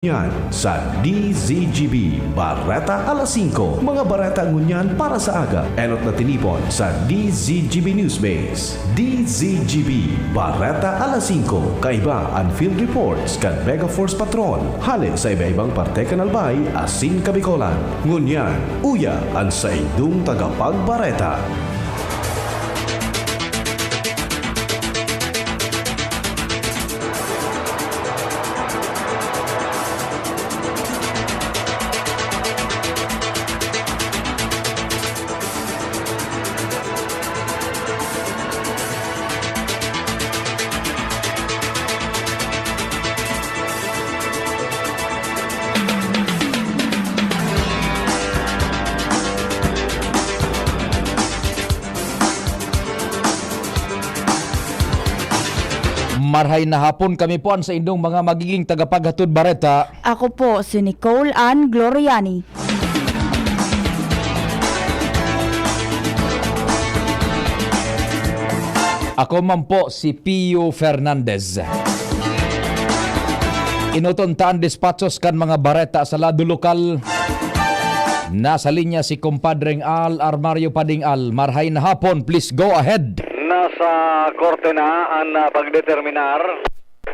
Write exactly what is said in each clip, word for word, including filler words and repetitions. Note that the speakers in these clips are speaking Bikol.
Ngunyan sa D Z G B Bareta alas singko. Mga bareta ngunyan para sa aga, enot na tinipon sa D Z G B Newsbase. D Z G B Bareta alas singko. Kaiba an field reports kan Mega Force Patrol hale sa iba-ibang parte kan Albay asin Kabicolan. Ngunyan, uya an saindong tagapagbareta. Marhay na hapon, kami po an saindong mga magiging tagapaghatod bareta. Ako po si Nicole Ann Gloriani. Ako man po si Pio Fernandez. Enoton ta an despatchos kan mga bareta sa lado lokal. Nasa linya si Kumpadreng Al Armario Pading Al. Marhay na hapon, please go ahead. Nasa korte na an, ah, pagdeterminar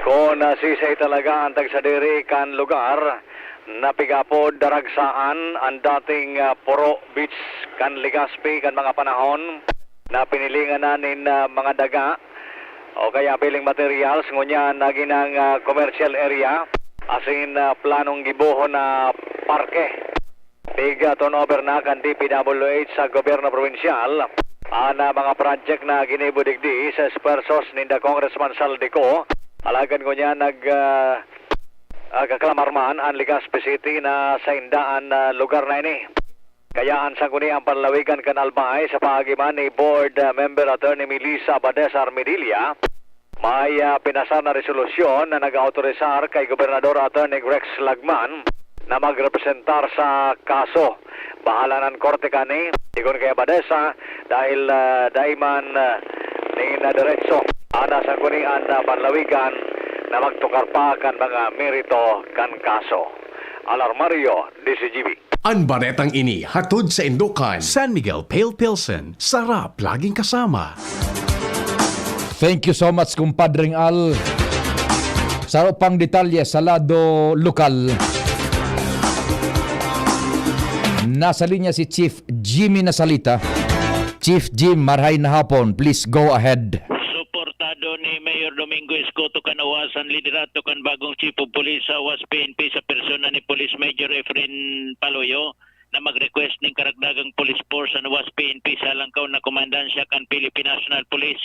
kun, ah, sisay talaga an tagsadiri kan lugar na pig-apod Daragsaan, an dating, ah, Puro Beach kan Legazpi kan mga panahon na pinilingan na nin, ah, mga daga o kaya building materials, ngunyan nagin ang, ah, commercial area asin, ah, planong gibohon na parke. Pig-turnover na kan D P W H sa gobyerno probinsyal an, ah, mga project na ginibo digdi sa esfuerzos ninda Congressman Zaldy Co. Alagad ngunyan nag, ah, ah, kaklamar man an Legazpi City na sainda an, ah, lugar na ini. Kaya an sangguniang panlawigan kan Albay sa paagi man ni Board, ah, Member Attorney Melissa Abadesa Armedilla, may, ah, pinasar na resolusyon na nag-autorisar kay Gobernador Attorney Rex Lagman na magrepresentar sa kaso. Bahala na an korte kani, sigon kay Abadesa, dahil, ah, dai man, ah, nin, ah, deretso an sangguniang, ah, panlawigan na magtukar pa kan mga merito kan kaso. Al Armario, D Z G B. An baretang ini hatod saindo kan San Miguel Pale Pilsen, sarap laging kasama. Thank you so much, Kumpadreng Al. Saro pang detalye sa lado lokal. Nasa linya si Chief Jimmy Nasalita. Chief Jim, marhay na hapon. Please go ahead. Suportado ni Mayor Domingo Escoto kan OWAS an liderato kan bagong Chief of Police sa OWAS P N P sa persona ni Police Major Efren Paloyo na mag-request nin karagdagang police force an OWAS P N P sa langkaw na komandansya kan Philippine National Police.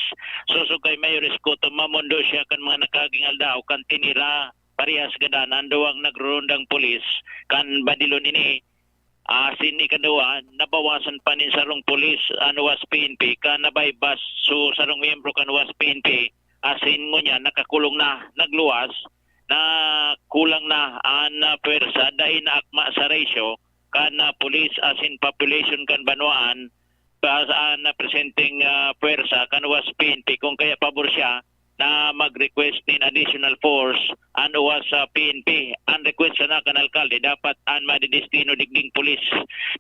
Sosog kay Mayor Escoto, mamondo siya kan mga nakaaging aldaw kan tinira parehas gadan an duwang nagrorondang pulis kan Badilon ini. Asin ikaduwa, nabawasan pa nin sarong pulis an OWAS P N P kan nabaybas su sarong miyembro kan OWAS P N P, asin ngunyan nakakulong na, nagluwas na kulang na an, ah, pwersa, dai naakma sa ratio kan, ah, pulis asin population kan banwaan pa sa, ah, na presenteng, ah, pwersa kan OWAS P N P, kung kaya pabor siya na mag-request nin additional force an OWAS sa P N P. An request sana kan alkalde, dapat an madedestino digding pulis,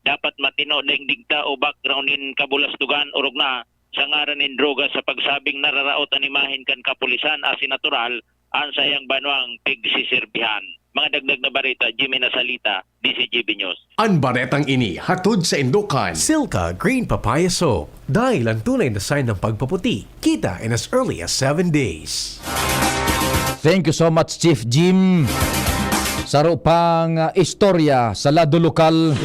dapat matino ding digta o background nin kabulasdogan, orog na sa ngaran nin droga, sa pagsabing nararaot an imahen kan kapulisan asin natural an saiyang banwang pigsiserbihan. Mga dagdag na bareta, Jimmy Nasalita, D Z G B News. An baretang ini hatod saindo kan Silka Green Papaya Soap. Dahil ang tunay na sign ng pagpaputi, kita in as early as seven days. Thank you so much, Chief Jim. Saro pang, ah, istorya sa lado lokal.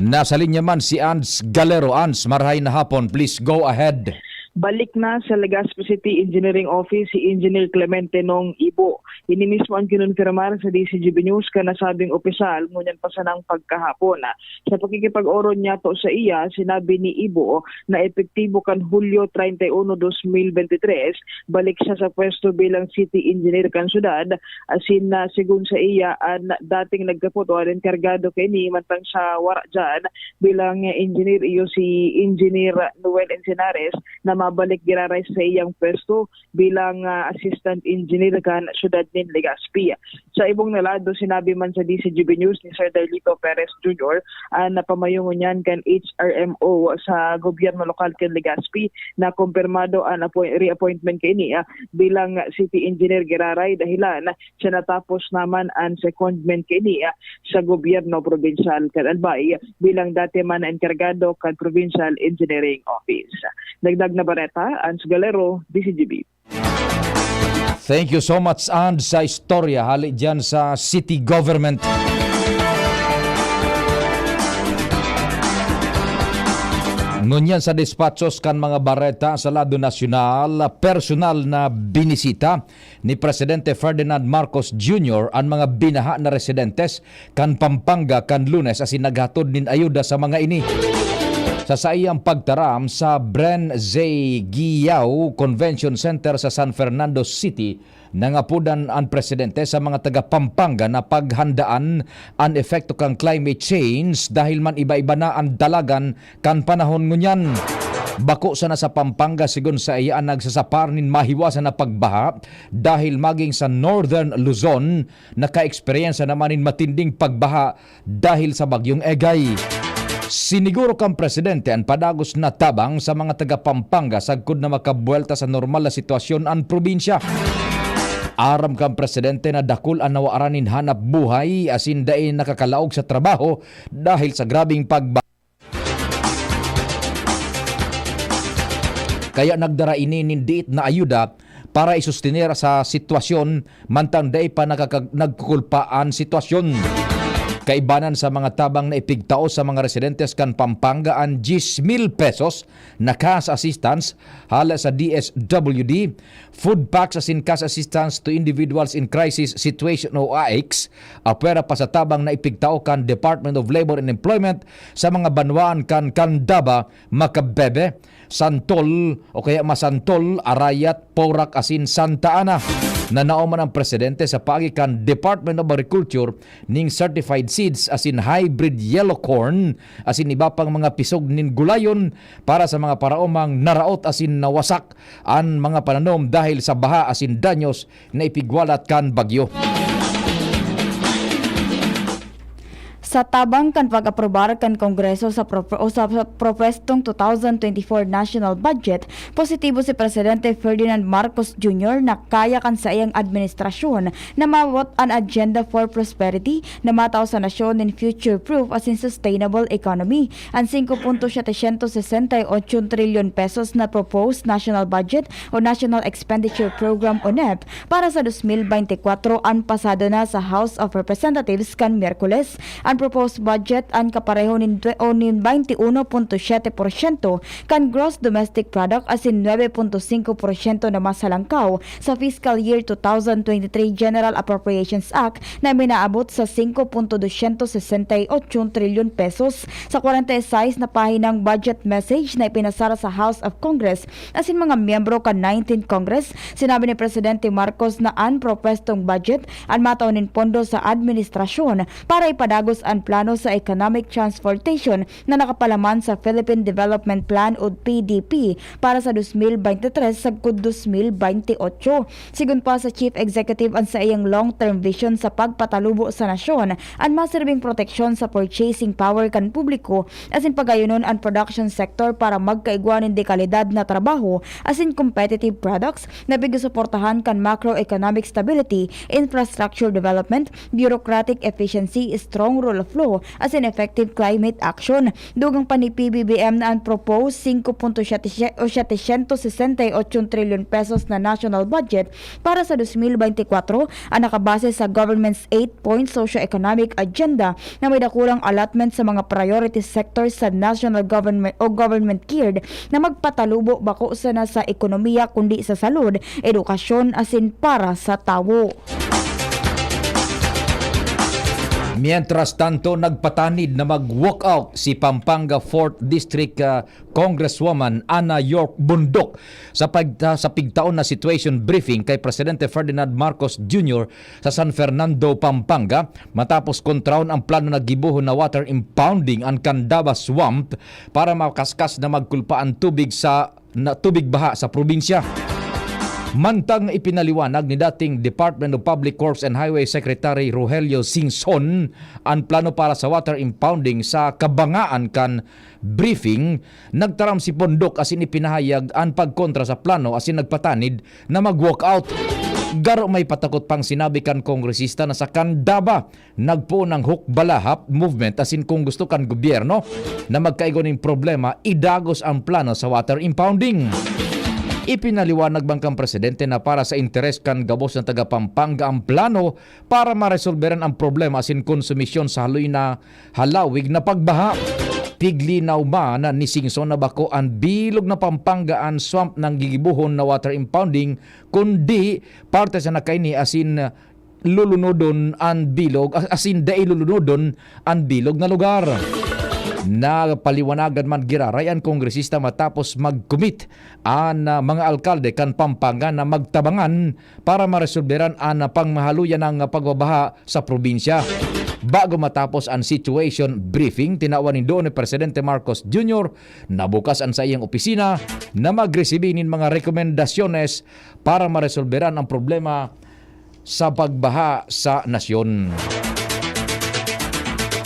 Nasa linya man si Ans Galero. Ans, marhay na hapon. Please go ahead. Balik na sa Legazpi City Engineering Office si Engineer Clemente Nong Ibo. Ini mismo ang kinonfirmar sa D Z G B News kan nasabing opisyal ngunyan pa sanang pagkahapon. Sa pakikipag-oron niyato saiya, sinabi ni Ibo na epektibo kan Hulyo treinta y uno, dos mil beintitrés, balik siya sa pwesto bilang city engineer kan syudad, asin na, segun saiya, an dating nagkapot o an enkargado kaini mantang siya wara diyan bilang engineer, iyo si Engineer Noel Encinares, na mabalik giraray sa iyang pwesto bilang, ah, assistant engineer kan siyudad nin Legazpi. Sa ibong na lado, sinabi man sa D Z G B News ni Sir Darlito Perez Junior, ah, na pamayo ngunyan kan H R M O sa gobyerno lokal kan Legazpi, na kumpirmado an appoint-, reappointment kaini, ah, bilang city engineer giraray, dahilan siya natapos naman an secondment kaini, ah, sa gobyerno probinsyal kan Albay bilang dati man na enkargado kan Provincial Engineering Office. Dagdag na bareta, Ans Galero, D Z G B. Thank you so much, and sa istorya, hali dyan sa city government. Ngunyan sa despachos kan mga bareta sa lado nasyonal, personal na binisita ni Presidente Ferdinand Marcos Junior an mga binaha na residentes kan Pampanga kan Lunes asin naghatod nin ayuda sa mga ini. Sa saiyang pagtaram sa Bren Zay Guiyao Convention Center sa San Fernando City, nangapodan an presidente sa mga taga Pampanga na paghandaan an epekto kan climate change dahil man iba-iba na an dalagan kan panahon ngunyan. Bako sana sa Pampanga, sigon sa iya, an nagsasapar nin mahiwasan na pagbaha dahil maging sa Northern Luzon, nakaeksperyensya naman nin matinding pagbaha dahil sa Bagyong Egay. Siniguro kan presidente an padagos na tabang sa mga taga Pampanga sagkod na makabuwelta sa normal na sitwasyon an probinsya. Aram kan presidente na dakul an nawaran nin hanap buhay asin dai nakakalaog sa trabaho dahil sa grabeng pagbaha. Kaya nagdara ini nin diit na ayuda para isustener sa sitwasyon mantang dai pa nakaka-, nagkukulpa an sitwasyon. Kaibanan sa mga tabang na ipigtao sa mga residentes kan Pampanga an diyes mil pesos na cash assistance hala sa D S W D, food packs asin cash assistance to individuals in crisis situation o A I C S, apwera pa sa tabang na ipigtao kan Department of Labor and Employment sa mga banwaan kan Candaba, Macabebe, Santol o kaya Masantol, Arayat, Porac asin Santa Ana. Nanao man ang presidente sa paagi kan Department of Agriculture ning certified seeds asin hybrid yellow corn asin iba pang mga pisog nin gulayon para sa mga paraomang naraot asin nawasak an mga pananom dahil sa baha asin danyos na ipigwalat kan bagyo. Sa tabang kan pag-aprobar kan Kongreso sa pro-, o sa, sa propwestong two thousand twenty-four national budget, positibo si Presidente Ferdinand Marcos Junior na kaya kan saiyang administrasyon na maabot an Agenda for Prosperity na matao sa nasyon nin future-proof asin sustainable economy. An singko punto setecientos sesenta y ocho trilyon pesos na proposed national budget o National Expenditure Program o nep para sa dos mil bente kwatro an pasado na sa House of Representatives kan Miyerkules. An proposed budget an kapareho nin twe-, o nin baynte uno punto siyete porsyento kan gross domestic product asin nuebe punto singko porsyento na mas halangkaw sa fiscal year two thousand twenty-three General Appropriations Act na minaabot sa singko punto dosyentos sesenta y ocho trilyon pesos. Sa kwarenta y seis na pahinang budget message na ipinasara sa House of Congress asin mga miyembro kan nineteenth Congress, sinabi ni Presidente Marcos na an propwestong budget an matao nin pondo sa administrasyon para ipadagos an plano sa economic transformation na nakapalaman sa Philippine Development Plan o P D P para sa dos mil bente tres sagkod dos mil bente otso. Sigon pa sa Chief Executive, an saiyang long-term vision sa pagpatalubo sa nasyon an masirbing proteksyon sa purchasing power kan publiko asin pagayonon an production sector para magkaigwa nin dekalidad na trabaho asin competitive products na pigsusuportahan kan macroeconomic stability, infrastructure development, bureaucratic efficiency, strong rule of law, asin effective climate action. Dugang pa ni P B B M na an proposed singko punto siyete o setecientos sesenta y ocho trilyon pesos na national budget para sa dos mil bente kwatro an nakabase sa government's eight-point socio-economic agenda na may dakulang allotment sa mga priority sectors sa national government o government geared na magpatalubo bako sana sa ekonomiya kundi sa salud, edukasyon asin para sa tawo. Mientras tanto, nagpatanid na mag-walkout si Pampanga fourth District, ah, Congresswoman Ana York Bundok sa pagta-, sa pigtaon na situation briefing kay Presidente Ferdinand Marcos Junior sa San Fernando, Pampanga, matapos kontrahon ang plano na gibohon na water impounding an Candaba Swamp para makaskas na magkulpa an tubig sa na tubig baha sa probinsya. Mantang ipinaliwanag ni dating Department of Public Works and Highway Secretary Rogelio Singson an plano para sa water impounding sa kabangaan kan briefing, nagtaram si Bondoc asin ipinahayag an pagkontra sa plano asin nagpatanid na mag-walkout. Garo may patakot pang sinabi kan kongresista na sa Candaba, nagpoon ang hukbalahap movement asin kung gusto kan gobyerno na magkaigwa nin problema, idagos ang plano sa water impounding. Ipinaliwanag man kan presidente na para sa interes kan gabos na taga Pampanga ang plano para maresolberan ang problema asin konsumisyon sa haloy na halawig na pagbaha. Piglinaw man ni Singson na bako an bilog na Pampanga an swamp na gigibohon na water impounding, kundi parte sana kaini asin lulunodon an bilog, as-, asin dai lulunodon an bilog na lugar. Napaliwanagan man giraray an kongresista matapos mag-commit an, ah, mga alkalde kan Pampanga na magtabangan para maresolberan an pangmahaluyan ng pagbabaha sa probinsya. Bago matapos an situation briefing, tinawan nin duon ni Presidente Marcos Junior na bukas an saiyang opisina na magresibi nin mga rekomendasyones para maresolberan ang problema sa pagbaha sa nasyon.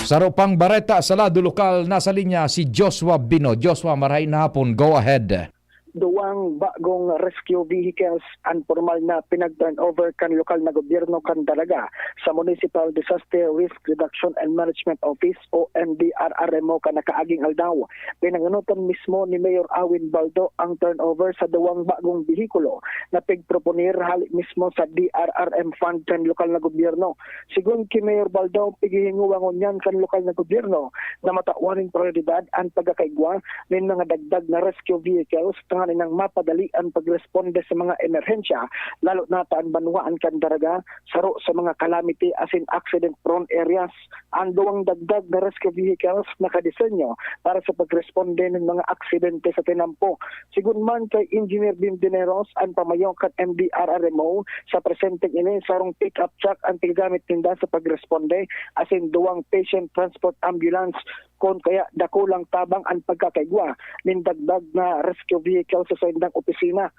Saro pang bareta sa lado lokal, nasa linya si Joshua Bino. Joshua, marahay na hapon. Go ahead. Duwang bagong rescue vehicles an pormal na pinag-turnover kan lokal na gobyerno kan Daraga sa Municipal Disaster Risk Reduction and Management Office o M D R R M O kan nakaaging aldaw. Pinangenotan mismo ni Mayor Awin Baldo ang turnover sa duwang bagong behikulo na pigproponer hali mismo sa D R R M fund kan lokal na gobyerno. Sigon ki Mayor Baldo, pighihingowa ngunyan kan lokal na gobyerno na matawan nin prioridad an pagkakaigwa nin mga dagdag na rescue vehicles tanganing mapadali an pagresponde sa mga emerhensya, lalo na ta an banwaan kan Daraga saro sa mga calamity asin accident-prone areas. An duwang dagdag na rescue vehicles nakadisenyo para sa pagresponde nin mga aksidente sa tinampo. Sigon man kay Engineer Bim Dineros, an pamayo kan M D R R M O, sa presenteng ini, sarong pick-up truck an piggamit ninda sa pagresponde, asin duwang patient transport ambulance, kun kaya dakulang tabang an pagkakaigwa nin dagdag na rescue vehicle sa saindang opisina.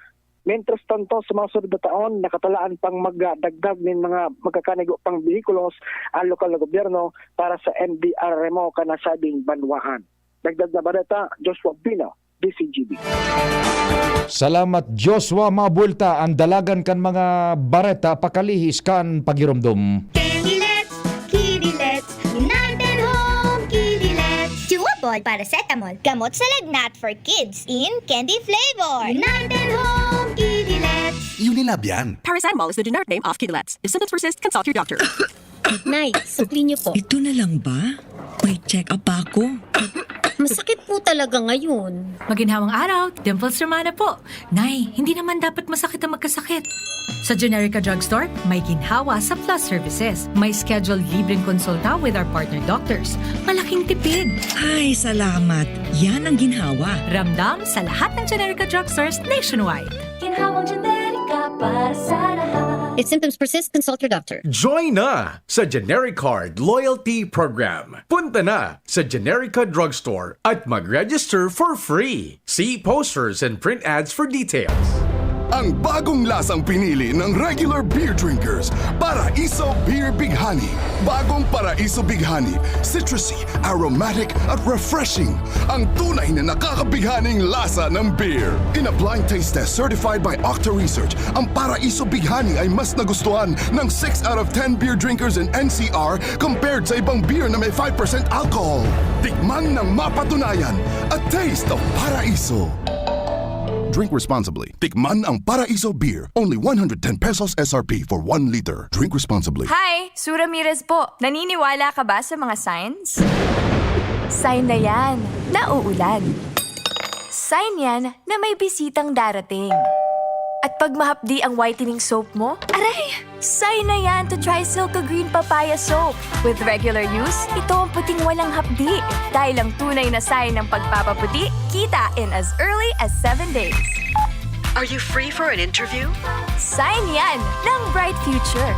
Mientras tanto, sa mga sunod na taon, nakatalaan pang magdagdag nin mga magkakanigo pang behikulos ang lokal na gobyerno para sa M D R M O kan nasabing banwaan. Dagdag na bareta, Joshua Bino, D C G B. Salamat, Joshua. Mabuelta ang dalagan kan mga bareta pakalihis kan paghiromdom. Candilet, Kidilets, United Home Kidilets. Chewable paracetamol, gamot sa lagnat for kids in candy flavor. United Home Kidilets. Unilab yan. Paracetamol is the generic name of Kidilets. If symptoms persist, consult your doctor. Nay, sukli niyo po. Ito na lang ba? May check-up pa ako. Masakit po talaga ngayon. Maginhawang araw, Dimples Romana po. Nay, hindi naman dapat masakit ang magkasakit. Sa Generica Drugstore, may ginhawa sa Plus Services. May scheduled libreng konsulta with our partner doctors. Malaking tipid. Ay, salamat. Yan ang ginhawa. Ramdam sa lahat ng Generica Drugstores nationwide. Ginhawang Generica para sa lahat. If symptoms persist, consult your doctor. Join na sa Genericard Loyalty Program. Punta na sa Generica Drugstore at mag-register for free. See posters and print ads for details. Ang bagong lasang pinili ng regular beer drinkers, Paraiso Beer Bighani. Bagong Paraiso Bighani, citrusy, aromatic at refreshing. Ang tunay na nakakabighaning lasa ng beer. In a blind taste test certified by Octa Research, ang Paraiso Bighani ay mas nagustuhan ng six out of ten beer drinkers in N C R compared sa ibang beer na may five percent alcohol. Tikman ng mapatunayan, a taste of Paraiso. Drink responsibly. Tikman ang Paraiso Beer. Only one hundred ten pesos S R P for one liter. Drink responsibly. Hi! Su Ramirez po. Naniniwala ka ba sa mga signs? Sign na yan na uulan. Sign yan na may bisitang darating. At pag mahapdi ang whitening soap mo, aray! Sign na yan to try Silka Green Papaya Soap. With regular use, ito ang puting walang hapdi. Dahil ang tunay na sign ng pagpapaputi, kita in as early as seven days. Are you free for an interview? Sign yan ng bright future.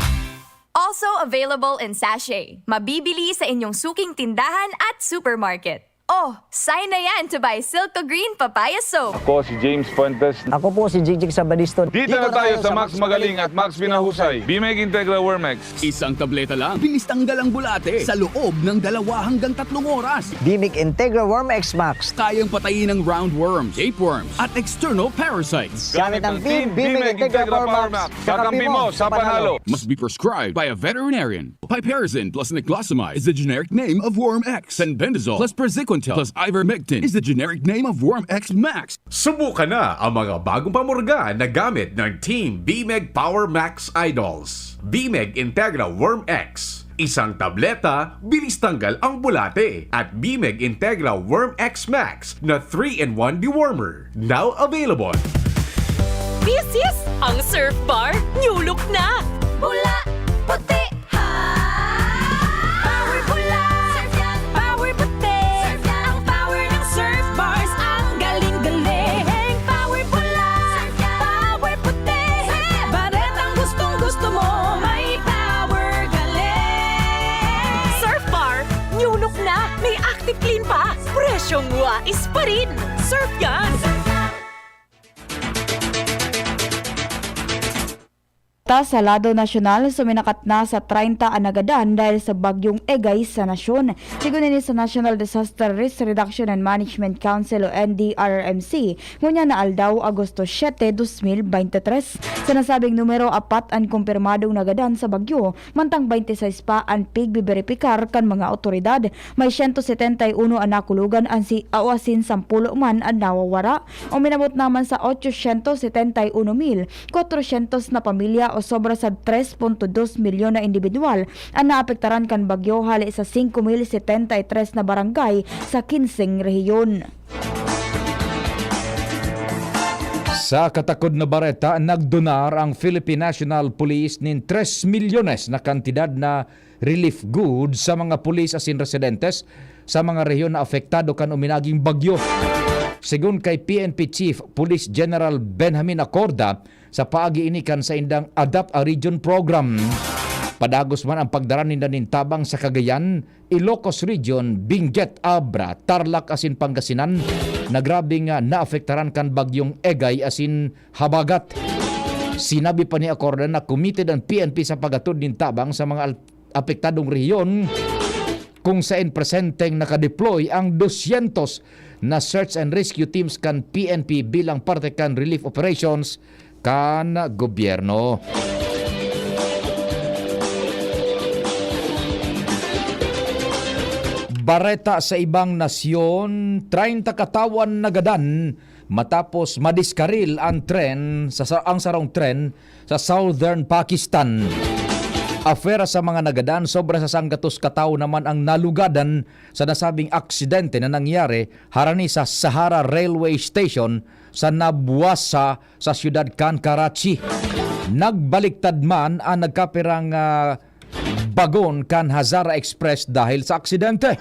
Also available in sachet. Mabibili sa inyong suking tindahan at supermarket. Oh, sign na yan to buy Silco Green Papaya Soap. Ako si James Fuentes. Ako po si Jigjig Sabadiston. Dito na tayo sa Max Magaling at Max Pinahusay. Bimeg Integra Wormex. Isang tableta lang, bilis tanggal ang bulate sa loob ng dalawa hanggang tatlong oras. Bimig Integra Worm X Max. Kayang patayin ang roundworms, tapeworms, at external parasites. Gamit ang Team Bimig Integra Power Max. Kakampi mo sa panalo. Must be prescribed by a veterinarian. Piperazine plus niclosamide is the generic name of Worm X. Fenbendazole plus praziquantel plus ivermectin is the generic name of Worm X Max. Subukan na ang mga bagong pamurga na gamit ng Team Bimeg Power Max Idols. Bimeg Integra Worm X. Isang tableta, bilis tanggal ang bulate. At Bimeg Integra Worm X Max na three-in-one dewormer. Now available. This is ang Surf Bar New Look na! Pula, puti, ha! Power pula! Surf yan! Power puti! Surf yan! Ang power ng Surf Bars, ang galing-galing! Power pula! Surf yan! Power puti! Surf yan! Baretang gustong-gusto mo, may power galing! Surf Bar New Look na! May Active Clean pa! Presyong wais pa rin! Surf yan! Ta sa lado nasyonal, suminakat na sa treinta an nagadan dahil sa Bagyong Egay sa nasyon. Sigon ini sa National Disaster Risk Reduction and Management Council o N D R R M C, ngunyan na aldaw, Agosto siete, dos mil bente tres. Sa nasabing numero, apat an kumpirmadong nagadan sa bagyo, mantang bente sais pa an pigbeberipikar kan mga awtoridad. May siyento setenta y uno an nakulogan an si, o asin sampulo man an nawawara. Uminabot naman sa otsosyentos setenta y uno mil kwatrosyentos na pamilya o sobra sa tres punto dos milyon na indibidwal an naapektaran kan bagyo hale sa singko mil setenta y tres na barangay sa kinseng rehiyon. Sa katakod na bareta, nagdonar ang Philippine National Police nin tres milyones na kantidad na relief goods sa mga pulis asin residentes sa mga rehiyon na apektado kan uminaging bagyo. Segun kay P N P Chief Police General Benjamin Acorda, sa paagi ini kan saindang Adapt a Region Program. Padagos man ang pagdara ninda nin tabang sa Cagayan, Ilocos Region, Benguet, Abra, Tarlac asin Pangasinan na grabeng, ah, naapektaran kan Bagyong Egay asin Habagat. Sinabi pa ni Acorda na committed an P N P sa paghatod nin tabang sa mga al- apektadong rehiyon, kung saen presenteng nakadeploy ang dosyentos na search and rescue teams kan P N P bilang parte kan relief operations kan gobyerno. Bareta sa ibang nasyon, treinta katawan nagadan matapos madiskaril ang tren sa, sa ang sarong tren sa southern Pakistan. Afera sa mga nagadan, sobra sa sanggatos katawo naman ang nalugadan sa nasabing aksidente na nangyari harani sa Sahara Railway Station sa Nabwasa sa siyudad kan Karachi. Nagbaliktad man ang nagkapirang, ah, bagon kan Hazara Express dahil sa aksidente.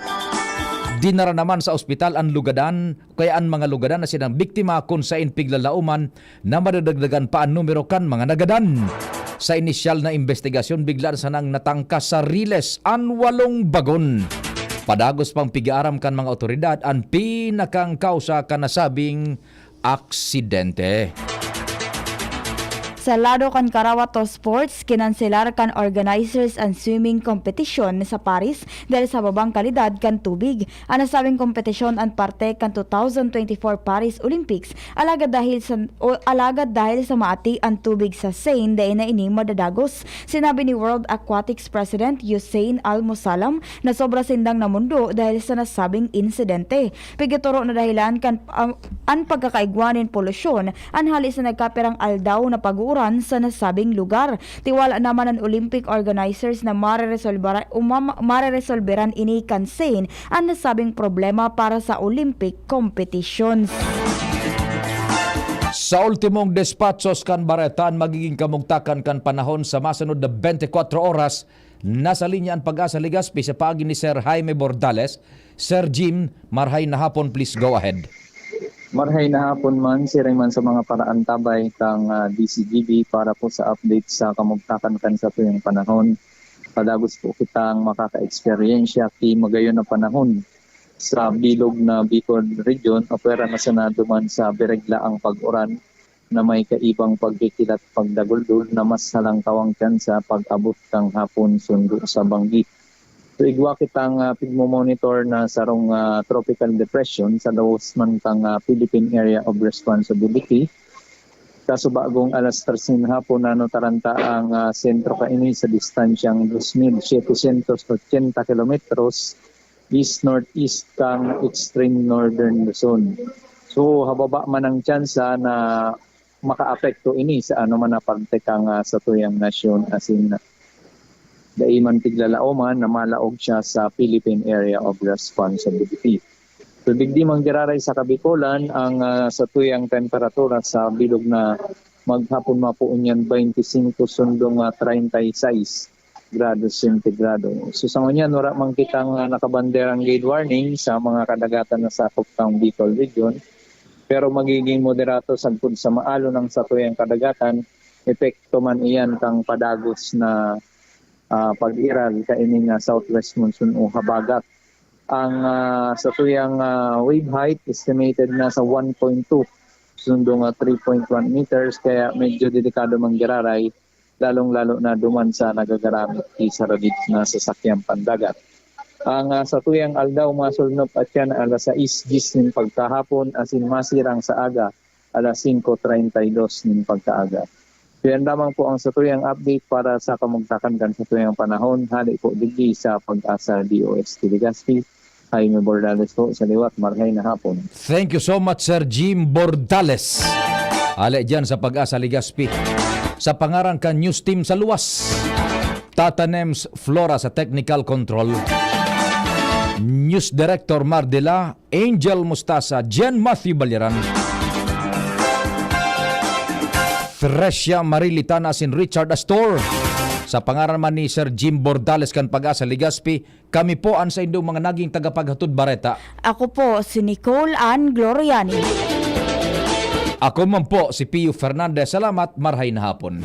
Dinara naman sa ospital an lugadan, kaya an mga lugadan na sinang biktima kun sain piglalauman na madadagdagan pa an numero kan mga nagadan. Sa inisyal na imbestigasyon, bigla sanang natangkas sa riles an walong bagon. Padagos pang pig-aaram kan mga otoridad an pinakang kausa kan nasabing aksidente. Sa lado kan Karawato Sports, kinanselar kan organizers an swimming competition sa Paris dahil sa babang kalidad kan tubig. An nasabing kompetisyon an parte kan two thousand twenty-four Paris Olympics, alagad dahil sa, o, alagad dahil sa maati an tubig sa Seine, dai na ini madadagos. Sinabi ni World Aquatics President Usain Al Musallam na sobra sindang namondo dahil sa nasabing insidente. Pigitoro na dahilan kan, ah, an pagkakaigwa nin polusyon an hali sa nagkapirang aldaw na pag-uuran sa nasabing lugar. Tiwala naman an Olympic organizers na mareresolbara-, umam-, mareresolberan ini kan Seine an nasabing problema para sa Olympic competitions. Sa ultimong despatchos kan bareta, an magiging kamugtakan kan panahon sa masunod na twenty-four oras. Nasa linya an Pag-asa Legazpi sa paagi ni Sir Jaime Bordales. Sir Jim, marhay na hapon, please go ahead. Marhay na hapon man, siring man sa mga paraantabay kang, ah, D Z G B para po sa update sa kamugtakan kan satuyang panahon. Padagos po kitang makaka-eksperyensya ki magayon na panahon. sa bilog na Bicol Region, o pwera na sana duman sa bireglaang pag-uran na may kaibang pagkikilat pagdaguldol na mas halangkaw ang tsansa pag-abot kan hapon sundo sa banggi. So, igwa kitang, ah, pigmo-monitor na sarong, ah, tropical depression sa lawos man kan, ah, Philippine Area of Responsibility. Sa subagong alas tres nin hapon, nanotaranta ang, ah, sentro kaini sa distansyang dos mil setecientos ochenta kilometros east-northeast kan extreme northern Luzon. So, hababa man ang tsansa na makaapekto ini sa anoman na parte kan, ah, satuyang nasyon, asin dai man tiglalaoman na malaog siya sa Philippine Area of Responsibility. So, digdi man giraray sa Kabikolan, ang, ah, satuyang temperatura sa bilog na maghapon mapoon yan twenty-five sundong, ah, treinta y seis grados sentigrado. So, sa ngunyan, wala man kitang, ah, nakabanderang gale warning sa mga kadagatan na sakop kan Bicol Region, pero magiging moderato sagkod sa maalon ang satuyang kadagatan, epekto man iyan kan padagos na, ah, pag-iral kaining, ah, southwest monsoon o habagat. Ang, ah, satuyang, ah, wave height estimated na sa one point two sundong, ah, three point one meters, kaya medyo delikado man giraray, lalong-lalo na duman sa nagagaramit ki sa radit na sasakyang pandagat. Ang, ah, satuyang aldaw masulnop at yan alas sais diyes nin pagkahapon asin masirang sa aga, alas singko treinta y dos nin pagkaaga. So, yan lamang po ang satuyang update para sa kamugtakan kan satuyang panahon. Hali po digdi sa Pag-asa D O S T Legazpi, Jaime Bordales po sa liwat. Marhay na hapon. Thank you so much, Sir Jim Bordales. Hali dyan sa Pag-asa Legazpi. Sa pangaran kan news team sa luwas, Tata Nems Flora sa technical control, News Director Mardela, Angel Mustasa, Jen Matthew Balyaran, Thresia Marilitana asin Richard Astor. Sa pangaran man ni Sir Jim Bordales kan Pag-asa Legazpi, kami po an saindong mga naging tagapaghatod bareta. Ako po si Nicole Ann Gloriani. Ako man po si Pio Fernandez. Salamat, marhay na hapon.